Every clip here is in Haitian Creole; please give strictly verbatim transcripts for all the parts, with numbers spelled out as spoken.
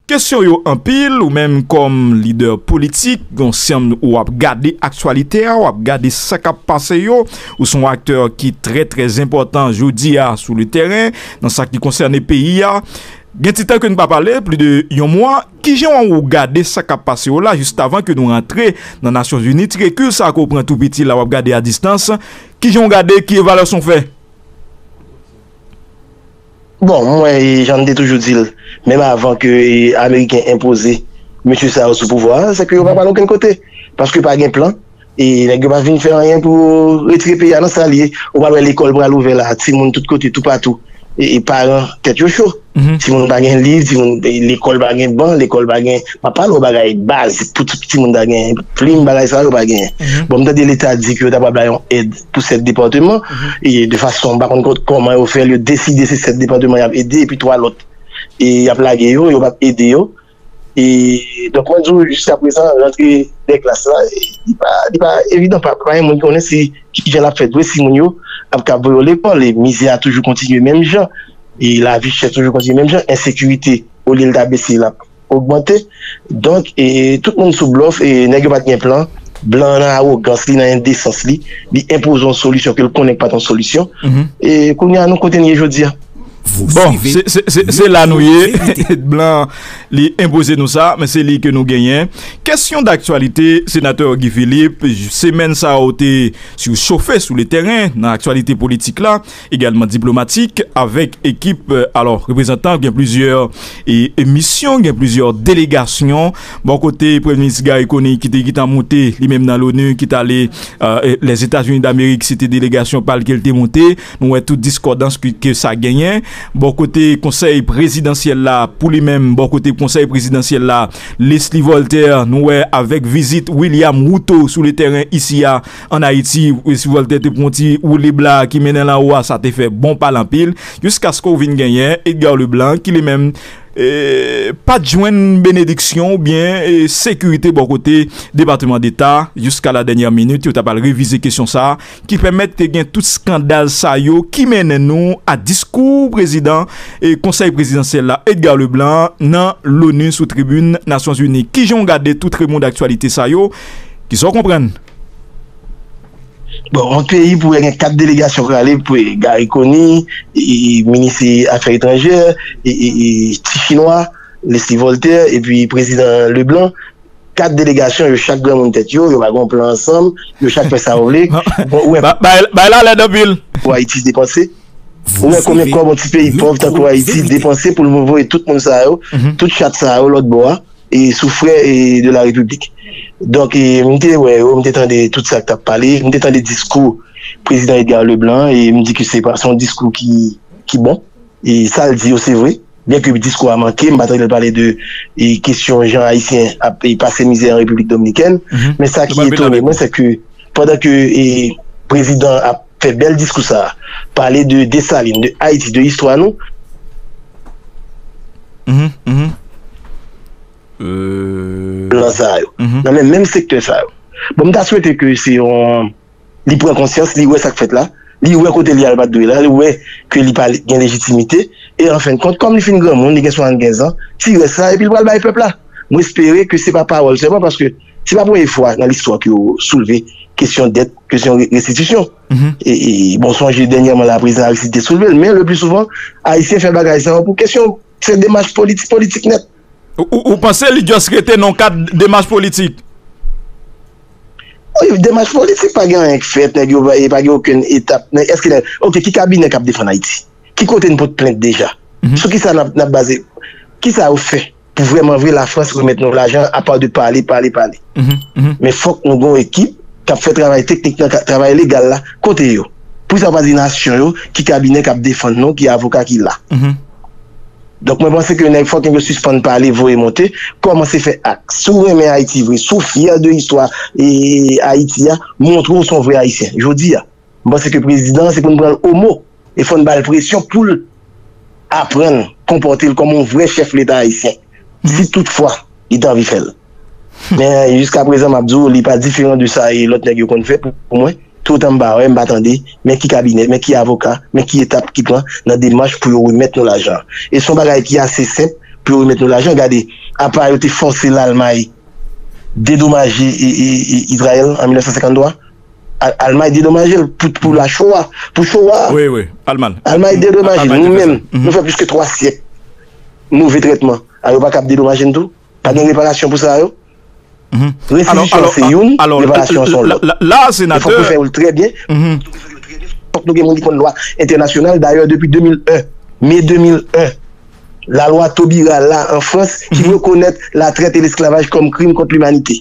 Kesyon yo anpil, ou menm kòm lidè politik, gon syanm ou ap gade aktyalite a, w ap gade sa k ap pase yo, ou se yon aktè ki trè, trè enpòtan jodi a sou le tèren, nan sa ki konsène peyi a. Gen ti tan ke n pa pale, plis de yon mwa, kijan ou gade sa k ap pase yo la, jis avan ke nou rantre nan Nasyonzini, ti rekil sa ke w pran tou piti la, w ap gade a distans, kijan ou gade, ki evalyasyon w fè? Bon, mwen, e, jan m te toujou di l, menm avan ke e, Ameriken enpoze mesye sa yo sou pouvwa a, se ke yo pa pral okenn kote. Paske pa gen plan. E nèg yo pa vin fè anyen pou retire peyi a nan sa l ye. Ou pral wè lekòl pral ouvè la, timoun tout kote, toupatou. E, e paran, tèt yo cho. Timoun pa gen liv, timoun, e, lekòl pa gen ban, lekòl pa gen. M ap pale w bagay baz, pou tout timoun ta gen plim, bagay sa yo pa genyen. Bon, m tande Leta di ke yo ta pral bay yon èd pou sèt depatman, e de fason, m pa konn kò- kòman yo fè l, yo deside se sèt depatman y ap ede, epi twa lòt, e y ap lage yo, yo p ap ede yo. E, donk, mwen di w, jiskaprezan, rantre dè klas la, e, li pa, li pa evidan, pa, pa gen moun ki konnen si, kijan l ap fèt vre, si moun yo ap ka voye yo lekòl, e mizè a toujou kontinye menm jan, e lavi chè toujou kontinye menm jan, ensekirite, olye l ta bese, l ap ogmante. Donk, e, tout moun sou blòf, e nèg yo pa t gen plan. Blan nan awogans li, nan endesans li, li enpoze yon solisyon ke l konnen k pa t yon solisyon. E kounye a, nou kote n ye jodi a. Bon, se, se, se, se la nou ye. Blan, li enpoze nou sa, men se li ke nou genyen. Kesyon daktyalite, Senatè Guy Philippe, semèn sa a ou te sou chofe sou le tèren, nan aktyalite politik la, egalman diplomatik, avèk ekip, alò, reprezantan, gen plizyè e, e misyon, gen plizyè delegasyon. Bò kote Premye Minis Garry Conille ki te gentan monte li menm nan l'ONU, ki t ale e, Lèzetazini Damerik, se te delegasyon pa l ke l te monte. Nou wè tout diskòdans ke, ke sa genyen. Bò kote Konsèy Prezidansyèl la, pou li menm, bò kote Konsèy Prezidansyèl la, Leslie Voltaire, nou wè avèk vizit William Ruto sou le tèren isi a, ann Ayiti, Leslie Voltaire te pran yon ti woulib la ki mennen l anwo a, sa te fè bon pale anpil. Jiskaske w vin genyen Edgar Leblanc, ki li menm e, pa t jwenn benediksyon oubyen e, sekirite bò kote Depatman Deta jiska la dènyè minit. Yo ta pral revize kesyon sa a ki pèmèt te gen tout eskandal sa yo ki mennen nou a diskou prezidan e, Konsèy Prezidansyèl la, Edgar Leblanc, nan l'ONU sou tribin Nasyonzini. Kijan w gade tout remond aktyalite sa yo? Kisa w konprann? Bon, yon peyi pou gen kat delegasyon k ale, pou Garry Conille, e, e, minis afè etranjè, e, e, e, ti chinwa, Leslie Voltaire, epi prezidan Leblanc, kat delegasyon, yo chak granmoun tèt yo, yo pa gen yon plan ansanm, yo chak fè sa yo vle. Bon, ou wè, bay, bay la lèd anpil. Pou Ayiti depanse. Ou wè konbyen kòb yon ti peyi pòv tankou Ayiti depanse pou l voye tout moun sa yo, tout chat sa yo lòt bò a. E sou frè e de la Repiblik. Donk, e, m te wè yo, m te tande tout sa k t ap pale, m te tande diskou prezidan Edgar Leblanc, e m di ke se pa, se yon diskou ki, ki bon. E sa l di yo, se vre. Byen ke diskou a manke, m pa tande l pale de e, kesyon jan Ayisyen ap e, pase mizè an Repiblik Dominikèn. Men sa ki etone mwen, se ke pandan ke e, prezidan ap fè bèl diskou sa a, pale de Desalin, de Ayiti, de istwa nou, blan sa yo, nan menm, menm sektè sa yo. Bon, m ta swete ke se yon, li pran konsyans, li wè sa k fèt la, li wè kote li al pa t dwe la, li wè ke li pa gen lejitimite, e an fen de kont, kòm li fin granmoun, li gen swasannkenz an, ti rès la, epi l pral bay pèp la. Mwen espere ke se pa pawòl sèlman, paske se pa premye fwa nan listwa ke yo soulve kesyon dèt, kesyon re- restitisyon. E, e, bon, sonje dènyèman la, prezidan Aristide te soulve l, men le pli souvan, Ayisyen fè bagay sa yo pou kesyon, se demach politik, politik nèt. Ou, ou, ou panse li just rete nan kad demach politik? Wi, demach politik pa gen anyen k fèt, nèg yo pa, pa gen okenn etap. Nèg, èske nèg, oke, ki kabinè k ap defann Ayiti? Ki kote n pot plent deja? Sou kisa n ap, n ap baze? Kisa yo fè pou vrèman vre Lafrans remèt nou lajan apa de pale, pale, pale? Men fòk nou gen yon ekip k ap fè travay teknik nan, ka- travay legal la, kote yo? Poukisa yo pa di nasyon yo ki kabinè k ap defann nou, ki avoka ki la? Donk, mwen panse ke nèg fòk nèg yo sispann pale, voye monte, kòmanse fè ak. Si w renmen Ayiti vre, si w fyè de istwa e, Ayiti a, montre w se yon vrè Ayisyen. Jodi a, m panse ke prezidan an, se pou n pran l o mo. E fò n ba l presyon pou l aprann konpòte l kòm yon vrè chèf leta ayisyen. Si toutfwa, li ta anvi fè l. Men, jiskaprezan, m ap di w, li pa diferan de sa e lòt nèg yo konn fè pou, pou mwen. Toutan m pa wè, m pa tande, men ki kabinè, men ki avoka, men ki etap ki pran nan demach pou yo remèt nou lajan an. E se yon bagay ki ase senp, pou yo remèt nou lajan. Gade, apa yo te fòse Lalmay dedomaje e, e, e, Izrayèl an mil nèf san senkanntwa. A- Almay dedomaje l pou, pou la Shoah, pou Shoah. Wi, wi, Alman. Almay dedomaje l. Almay Nou te fè sa. Menm, nou fè plis ke twa syèk move trètman. A yo pa kab dedomaje n tou? Pa gen reparasyon pou sa yo? Restitisyon se youn, reparasyon se yon lòt. La, la, la, E fòk nou fè senatè, l trè byen. Fòk nou gen moun ki konn lwa entènasyonal. Dayè, depi de mil en, me de mil en, lalwa Taubira la an Frans ki rekonèt latrèt e lesklavaj kòm krim kont limanite.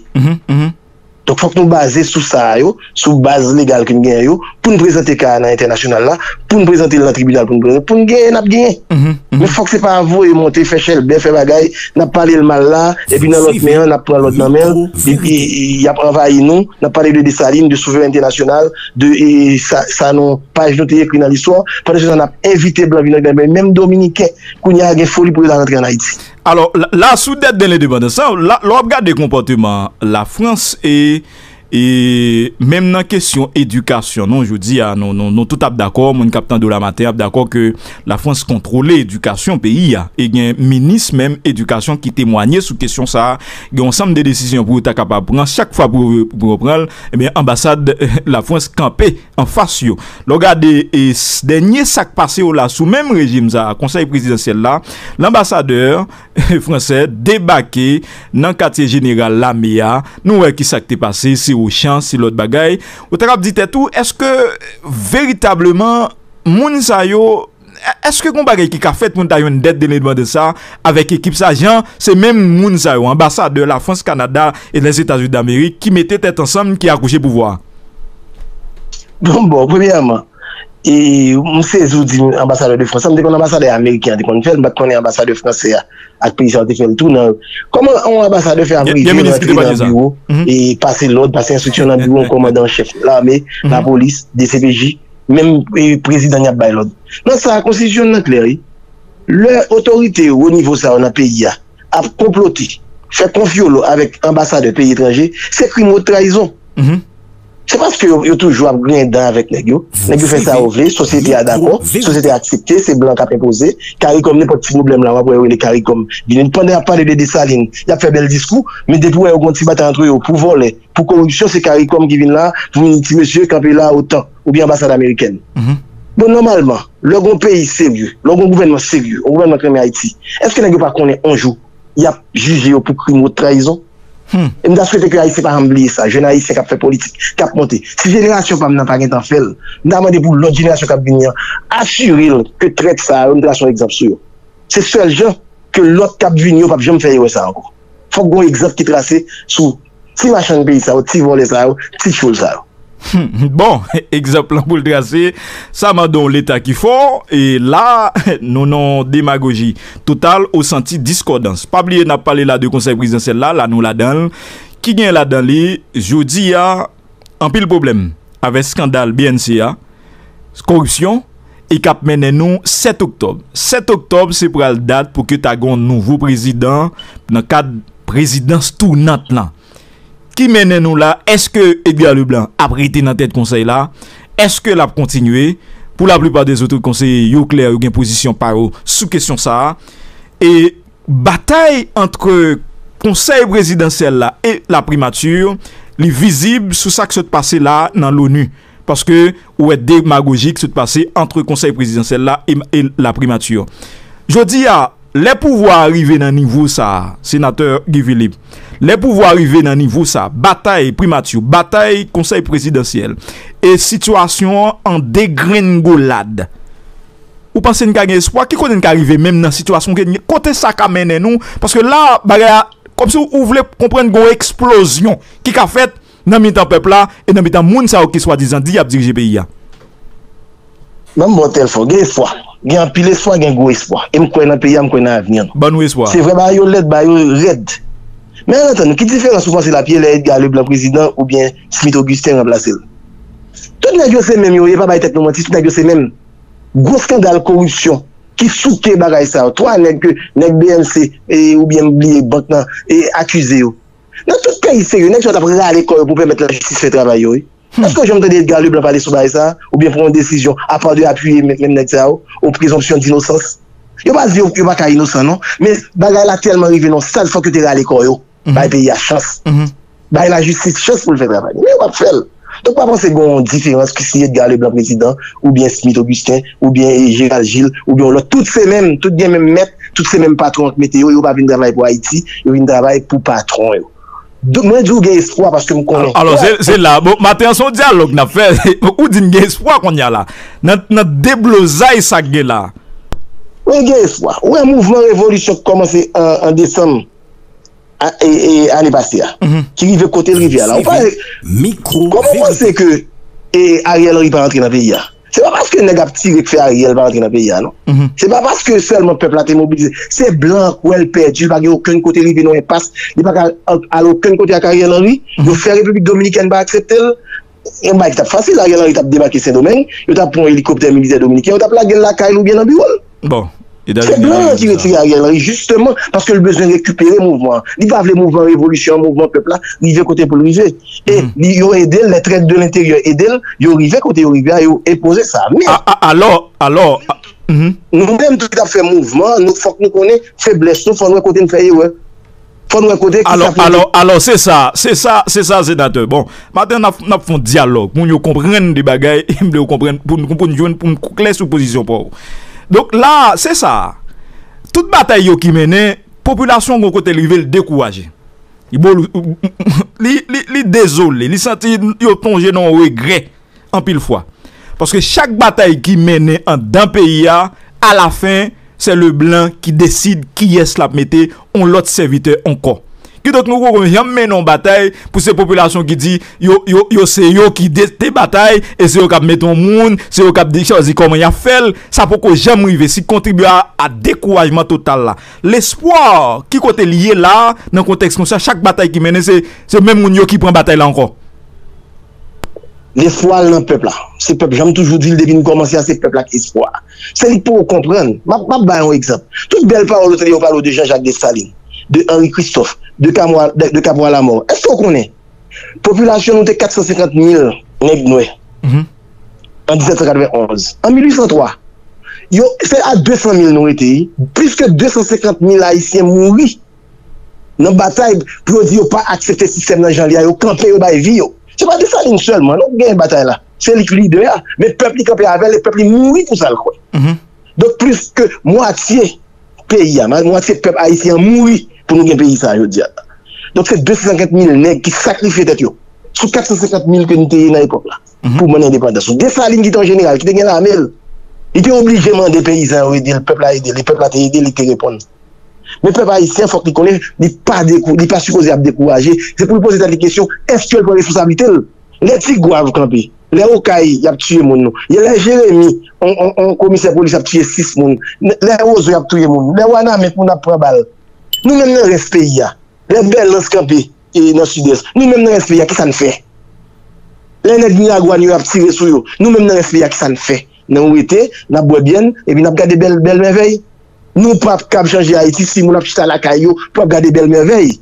Donk, fòk nou baze sou sa yo, sou baz legal ke n genyen yo, pou n prezante ka a nan entènasyonal la, pou n prezante l nan tribinal, pou n prezante, pou n genyen, n ap genyen. Men fòk se pa voye monte, fè chèlbè, fè bagay, n ap pale l mal la, epi nan lòt men an, n ap pran lòd nan men l, epi y ap anvayi nou, n ap pale de Desalin, de souverènte nasyonal, de e, sa, sa nou, paj nou te ekri nan listwa, pandan se tan n ap envite blan vin nan menm Dominiken, kounye a gen foli pou yo ta rantre an Ayiti. Alò, la, la sou dèt de lendepandans, la, lè w ap gade konpòteman Lafrans e, e menm nan kesyon edikasyon, non, jodi a, nou, nou, nou tout ap dakò, moun k ap tande w la maten ap dakò ke Lafrans kontwole edikasyon peyi a. E gen minis menm edikasyon ki temwanye sou kesyon sa a. Gen yon sanm de desizyon pou yo ta kapab pran chak fwa pou, pou yo pran l, ebyen, anbasad Lafrans kanpe anfas yo. Lè w gade e, s- dènye sa k pase yo la sou menm rejim sa a, konsèy prezidansyèl la, lanbasadè fransè debake nan katye jeneral lame a. Nou wè ki sa k te pase, se Ochan, se lòt bagay. Ou ta kab di tèt ou, èske veritableman moun sa yo, èske gon bagay ki ka fèt pou n ta jwenn dèt de lendepandans sa avèk ekip sa, jan se menm moun sa yo, anbasadè Lafrans, Kanada e Lèzetazini Damerik ki mete tèt ansanm, ki akouche pouvwa a? Bon, bon, premyèman, e, m sezi w di m anbasadè de Frans. M te konn anbasadè ameriken an te konn fè l, m pa t konnen anbasadè fransè a ak peyi sa yo te fè l tou. Nan, kòman yon anbasadè fè ap rive rantre nan biwo e pase lòd, pase enstriksyon nan biwo yon kòmandan an chèf lame, lapolis, D C P J, menm e, prezidan y ap bay lòd? Nan sa a, konstitisyon nan klè, wi. Lè otorite wo nivo sa yo nan peyi a ap konplote, fè konfyolo avèk anbasadè peyi etranje, se krim wot trayizon. Se paske yo, yo toujou ap griyen dan avèk nèg yo. Nèg yo fè sa yo vle, sosyete a dakò, sosyete a aksepte, se blan k ap enpoze. Karikòm, nenpòt ti pwoblèm la, w ap wè yo rele Karikòm. Vin, pandan y ap pale de Desalin, y ap fè bèl diskou, men depi w wè yo gen yon ti batay antre yo pou vòlè, pou koripsyon, se Karikòm ki vin la, pou vin di ti mesye, kanpe la, otan, oubyen anbasad amerikèn. Bon, nòmalman, lè w gen yon peyi serye, lè w gen yon gouvènman serye, yon gouvènman k renmen Ayiti, èske nèg yo pa konnen yon jou y ap jije yo pou krim wot trayizon? E m ta swete ke Ayisyen pa janm bliye sa, jèn Ayisyen k ap fè politik, k ap monte. Si jenerasyon pa m nan pa gentan fè l, m ta mande pou lòt jenerasyon k ap vini an asire l ke trèt sa yo, m trace yon egzanp sou yo. Se sèl jan ke lòt k ap vini yo p ap janm fè erè sa ankò. Fòk gen yon egzanp ki trase sou ti machann peyi sa yo, ti vòlè sa yo, ti tchoul sa yo. Bon, egzanp lan pou l trase, sa mande yon Leta ki fò, e la, nou nan demagoji total, ou santi diskòdans. Pa bliye, n ap pale la de Konsèy Prezidansyèl la, la nou ladan l. Ki gen ladan li, jodi a, anpil pwoblèm avèk eskandal B N C a, koripsyon, e k ap mennen nou sèt oktòb. Sèt oktòb, se pral dat pou ke ta gen yon nouvo prezidan nan kad prezidans tounant lan. Ki mennen nou la, èske Edgar Leblanc ap rete nan tèt konsèy la? Èske l ap kontinye? Pou laplipa de zòt konseye yo klè, yo gen pozisyon pa yo sou kesyon sa a. E batay antre konsèy prezidansyèl la e laprimati, li vizib sou sa k sot pase la nan Loni. Paske ou wè demagoji k sot pase antre konsèy prezidansyèl la e, e laprimati. Jodi a, lè pouvwa a rive nan nivo sa a, senatè Guy Philippe, lè pouvwa a rive nan nivo sa a, batay primati, batay konsèy prezidansyèl, e sitiyasyon an an degrengolad, ou panse n ka gen espwa? Ki kote n ka rive menm nan sitiyasyon ke n ye? Kote sa ka mennen nou? Paske la, bagay la, kòmsi ou vle konprann gen yon eksplozyon ki ka fèt nan mitan pèp la e nan mitan moun sa yo ki swadizan di y ap dirije peyi a. Ban m ba w tèl fò, gen espwa. Gen anpil espwa, gen gwo espwa. E m kwè nan peyi a, m kwè nan avni an. Ban nou espwa. Se vre, bagay yo lèd, bagay yo rèd. Men ann antann nou, ki diferans ou panse l ap ye lè Edgar Leblanc prezidan oubyen Smith Augustin ranplase l? Tout nèg yo se menm yo ye, pa bay tèt nou manti, tout nèg yo se menm. Gwo eskandal koripsyon ki souke bagay sa yo. Twa nèg ke nèg B M C e, oubyen m bliye bank nan e, akize yo. Nan tout peyi serye, nèg sa yo t ap rale kò yo pou pèmèt lajistis fè travay yo, wi. Èske w janm tande Edgar Leblanc pale sou bagay sa a? Oubyen pran yon desizyon, apa de apiye menm, menm nèg sa yo, o prezonpsyon dinosans? Yo pa di yo, yo pa ka inosan non, men bagay la tèlman rive nan stad, fòk yo te rale kò yo, bay peyi a chans. Bay lajistis chans pou l fè travay li. Men yo p ap fè l. Donk, pa panse gen yon diferans ki si Edgar Leblanc prezidan, oubyen Smith Augustin, oubyen Gérald Gilles, oubyen yon lòt. Tout se menm, tout gen menm mèt, tout se menm patwon k mete yo, yo pa vin travay pou Ayiti, yo vin travay pou patwon yo. Donk, mwen di w gen espwa paske m konnen. Alò, se, se la, bon, maten an se yon dyalòg n ap fè. Ou di n gen espwa kounye a la. Nan, nan deblozay sa k gen la. Mwen gen espwa. Ou wè mouvman revolisyon k kòmanse an, an desanm a, e, e, ane pase a, ki rive kote l rive a la. Ou pa, kòman w panse ke e, Ariel Henry pa antre nan peyi a? Se pa paske nèg ap tire k fè Ariel pa antre nan peyi a, non. Se pa paske sèlman pèp la te mobilize. Se blan k wè l pèdi, li pa gen okenn kote rive nan enpas, li pa ka al, al okenn kote ak Ariel Henry. Yo fè Repiblik Dominikèn pa aksepte l. Yon bagay ki t ap fasil, Ariel Henry t ap debake Sendomeng, yo t ap pran yon elikoptè militè dominiken, yo t ap lage l lakay li oubyen nan biwo l. Bon, se blan an ki retire Ariel Henry, jisteman, paske l bezwen rekipere mouvman an. Li pa vle mouvman revolisyon an, mouvman pèp la, rive kote pou l rive. E li, yo ede l, les traîtres de l'intérieur ede l, yo rive kote yo rive a, yo enpoze sa. Men, a, a, alò, alò, a, mhm. Nou menm tou ki t ap fè mouvman an, nou, fòk nou konnen feblès nou, fò n wè kote n fè erè. Fò n wè kote ki alò, sa pou alò, alò, se sa, se sa, se sa, senatè. Bon, maten n ap, n ap fè yon dyalòg. Moun yo konprann de bagay, m vle yo konprann, pou n, pou n jwenn, pou n klè sou pozisyon pa w. Donk la, se sa. Tout batay yo ki mennen, popilasyon gon kote l rive, l dekouraje. Li, li, li, li dezole, li santi yo plonje nan yon regrè anpil fwa. Paske chak batay ki mennen anndan peyi a, alafen, se le blan ki deside kiyès l ap mete yon lòt sèvitè ankò. Kidonk, nou poko janm mennen yon batay pou se popilasyon ki di yo, yo, yo se yo ki de-, te batay e se yo k ap mete yon moun, se yo k ap di, chwazi kòman y ap fè l. Sa poko janm rive. Si kontribye a, a dekourajman total la. Lespwa, ki kote l ye la, nan kontèks konsa, chak batay ki mennen, se, se menm moun yo ki pran batay la ankò. Lespwa l nan pèp la. Se pèp, jan m toujou di l depi n kòmanse a, se pèp la k espwa. Se li k poko konprann. M ap, m ap bay yon egzanp. Tout bèl pawòl yo tande yo pale w de Jean-Jacques Dessalines, de Henri Christophe, de Capois, de, de Capois la Mort. Èske w konnen popilasyon nou te kat san senkant mil nèg nwè an diznèf san katrevenn onz? An mil uit san twa, yo, se a de san mil nou rete, wi. Plis ke de san senkant mil Ayisyen mouri nan batay pou yo di yo pa aksepte sistèm nan jan l ye a, yo kanpe, yo bay vi yo. Se pa Desalin sèlman, non, ki genyen batay la. Se li k lidè a, men pèp li kanpe avè l, e pèp li mouri pou sa l kwè. Donk, plis ke mwatye peyi a, ma-, mwatye pèp ayisyen an mouri pou nou gen peyi sa a jodi a. Donk, se de san senkant mil nèg ki sakrifye tèt yo sou kat san senkant mil ke nou te ye nan epòk la pou mande endepandans nou. Desalin ki te yon jeneral, ki te gen lame l, li te oblije mande peyizan yo ede l, pèp la ede l, e pèp la te ede l, li te reponn. Men pèp ayisyen, fòk li konnen, li pa dekou-, li pa sipoze ap dekouraje. Se pou l poze tèt li kesyon, èske l pran responsablite l? Lè Ti Gwav kanpe, lè Okay y ap tiye moun nou, lè Jeremi, on, on, on komisè polis ap tiye sis moun, lè Wozo y ap touye moun, lè Wanament moun ap pran bal. Nou menm nan rès peyi a, lè Bèlans kanpe e nan Sidès, nou menm nan rès peyi a, kisa n fè? Lè nèg Miragwàn yo ap tire sou yo, nou menm nan rès peyi a, kisa n fè? Nan rete, n ap bwè byè n, epi n ap gade bèl, bèl mèvèy. Nou p ap kab chanje Ayiti si moun ap chita lakay yo pou ap gade bèl mèvèy.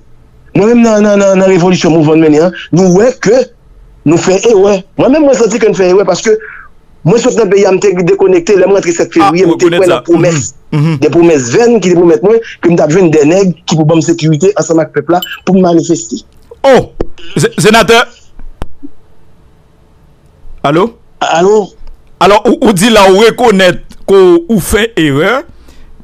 Mwen menm nan, nan, nan, nan revolisyon mouvman n mennen an, nou wè ke nou fè erè. Mwen menm mwen santi ke n fè erè paske mwen sot nan peyi a, m te dekonekte, lè m rantre sèt fevriye, m te kwè nan pwomès. De pwomès vèn ki te pwomèt mwen ke m t ap jwenn de nèg ki pou ban m sekirite ansanm ak pèp la pou m manifeste. Oh! Se-, senatè? Alo? Alo? Alò, ou, ou di la ou rekonèt ke ou fè erè,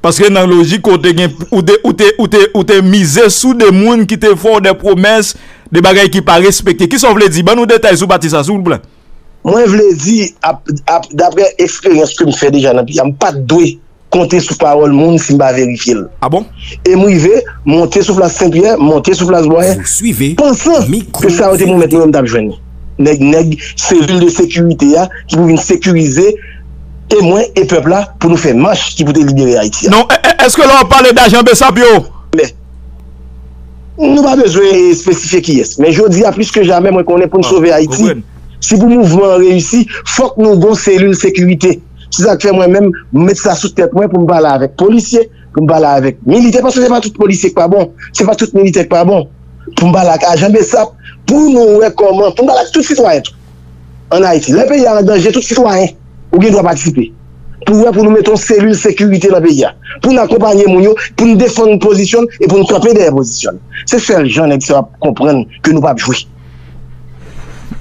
paske nan lojik ou te gen, ou te, ou te, ou te, ou te mize sou de moun ki te fè w de pwomès, de bagay ki pa respekte. Kisa w vle di? Ban nou detay sou pati sa, silvouplè. Mwen vle di, ap, ap, daprè eksperyans ke m fè deja nan peyi a, m pa t dwe konte sou pawòl moun si m pa verifye l. Ah bon? E m rive, monte sou plas Senpyè, monte sou plas Bwayè, pansan ke sa yo te pwomèt mwen yo m t ap jwenn. Nèg, nèg, selil de sekirite a, ki pou vin sekirize, e mwen, e pèp la, pou nou fè mach ki pou te libere Ayiti a. Non, è-, è-, èske lè w ap pale de ajan Besap yo? Men, nou pa bezwen espesifye kiyès. Men jodi a, plis ke jamè, mwen konnen pou n sove Ayiti, si pou mouvman an reyisi, fòk nou gon selil sekirite. Se sa k fè mwen menm, m met sa sou tèt mwen pou m pale avèk polisye, pou m pale avèk militè, paske se pa tout polisye k pa bon, se pa tout militè k pa bon. Pou m pale ak ajan Besap, pou nou wè kòman, pou m pale ak tout sitwayen tou. Ann Ayiti, lè peyi a an danje, tout sitwayen, ou gen dwa patisipe. pou wè pou nou mete yon selil sekirite nan peyi a. Pou n akonpanye moun yo, pou n defann pozisyon n e pou n kanpe dèyè pozisyon n. Se sèl jan nèg sa yo ap konprann ke nou p ap jwe.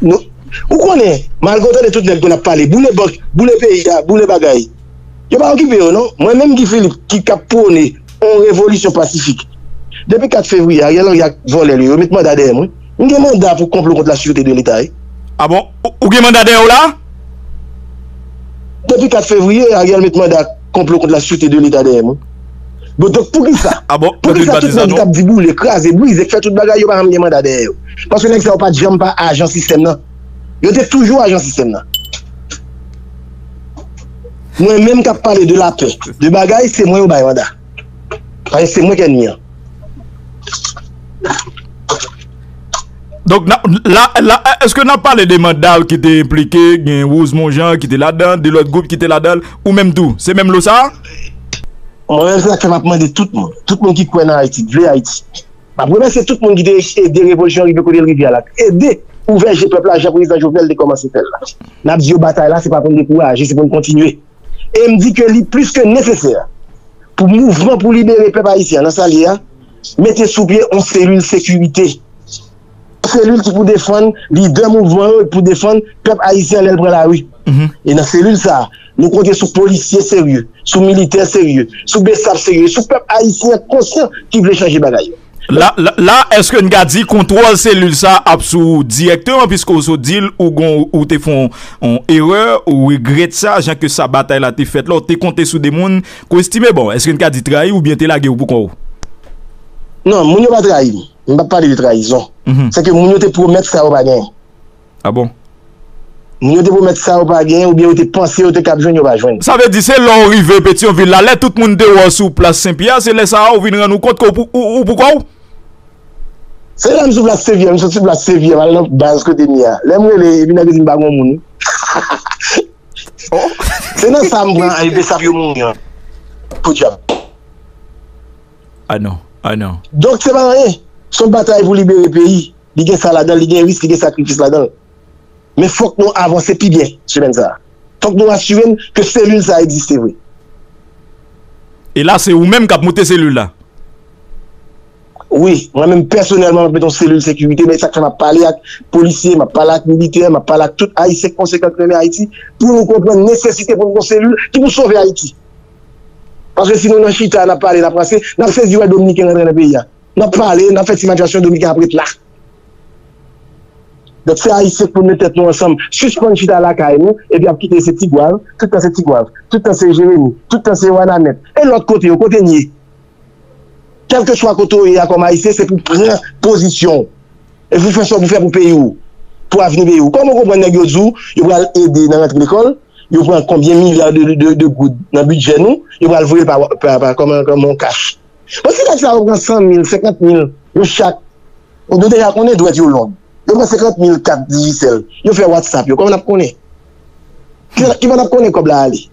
Nou, ou konnen, malgre w tande tout nèg konn ap pale, boule bank, boule peyi a, boule bagay. Yo pa okipe yo, non. Mwen menm, Guy Philippe, ki k ap pwone yon revolisyon pasifik. Depi kat fevriye, Ariel Henry ak vòlè l yo, yo met manda dèyè mwen. M gen manda pou konplo kont la sûreté de l'État, wi. Ah bon? Ou, ou gen manda dèyè w la? Depi kat fevriye, Ariel met manda konplo kont la sûreté de l'État dèyè mwen. Bon, donk, poukisa? Ah bon? Poukisa tout nèg ki t ap di boule, kraze, brize, k fè tout bagay, yo pa janm gen manda dèyè yo? Paske nèg sa yo pa t janm pa ajan sistèm nan. Yo te toujou ajan sistèm nan. Mwen menm k ap pale de lapè, de bagay, se mwen yo bay manda. Paske se mwen k ènmi an. Donk, la, la, èske n ap pale de manda ki te enplike, gen Rosemond Jean ki te ladan, de lòt gwoup ki te ladan, ou menm tou? Se menm lo sa a? Mwen menm, se sa k fè m ap mande tout moun, tout moun ki kwè nan Ayiti, ki vle Ayiti. M ap remèsye tout moun ki te ede revolisyon rive kote l rive a la, k ede ouvè je pèp la jan prezidan Jovenel te kòmanse fè l la. N ap di yo batay la, se pa pou n dekouraje, se pou n kontinye. E m di ke li plis ke nesesè pou mouvman pou libere pèp ayisyen an nan sa l ye a, mete sou pye yon selil sekirite. Selil ki pou defann lidè mouvman yo, pou defann pèp ayisyen an lè l pran lari. E nan selil sa a, nou konte sou polisye serye, sou militè serye, sou besap serye, sou pèp ayisyen konsyan ki vle chanje bagay yo. La, la, la èske n ka di kontwòl selil sa ap sou ou dirèkteman, piske ou sot di l, ou gon, ou te fè yon erè, ou regrèt sa, jan ke sa batay la te fèt la, ou te konte sou de moun, ke w estime, bon, èske n ka di trayi oubyen te lage w pou kò w? Non, moun yo pa trayi m. M p ap pale de trayizon. Se ke moun yo te pwomèt sa yo pa genyen. Ah bon? Moun yo te pwomèt sa yo pa genyen oubyen yo te panse yo te kab jwenn, yo pa jwenn. Sa vle di se lè w rive Petyonvil la, lè tout moun te wè w sou plas Senpyè a, se lè sa a ou vin rann ou kont ke w pou, ou, ou pou kò w? Se lè m sou plas Senpyè, m sot sou plas Senpyè, m al nan baz kote m ye a. Lè m rele, epi nèg yo di m pa gon moun. Se nan sa m pran, epi sa yo mouri an. Podyab. Ah non, ah non. Donk se pa anyen. Se yon batay pou libere peyi. Li gen sa ladan l, li gen risk, li gen sakrifis ladan l. Men fòk nou avanse pi byen semèn sa a. Fòk nou asire n ke selil sa a egziste vre. E la, se ou menm k ap monte selil la? Wi, mwen menm pèsonèlman, m ap mete yon selil sekirite, men sa k fè m ap pale ak polisye, m ap pale ak militè, m ap pale ak tout Ayisyen konsekan ki renmen Ayiti, pou nou konprann nesesite pou n gen yon selil ki pou sove Ayiti. Paske si nou nan chita, n ap pale, n ap ranse, n ap sezi wè Dominiken rantre nan peyi a. N ap pale, n ap fè ti manifestasyon, Dominiken ap ret la. Donk, se Ayisyen k pou n met tèt nou ansanm, sispann chita lakay nou, epi ap kite se Tigwav, tout tan se Tigwav, tout tan se Jeremi, tout tan se Wanament. E lòt kote yo, kote n ye? Kèlkeswa kote w ye a kòm Ayisyen, se pou pran pozisyon w. E pou fè sa w pou fè pou peyi w, pou avni peyi w. Kòman w konprann nèg yo di w, yo pral ede nan rantre lekòl, yo pran konbyen milya de, de, de, de goud nan bidjè nou, yo pral voye l pa, pa, pa, kòman, kòman yon kach. Bon, si nèg sa yo pran san mil, senkant mil, yo chak, nou deja konnen dwèt yo long. Yo pran senkant mil kat Digicel, yo fè WhatsApp yo, kòman n ap konnen? Ki, ki bò n ap konnen kòb la ale?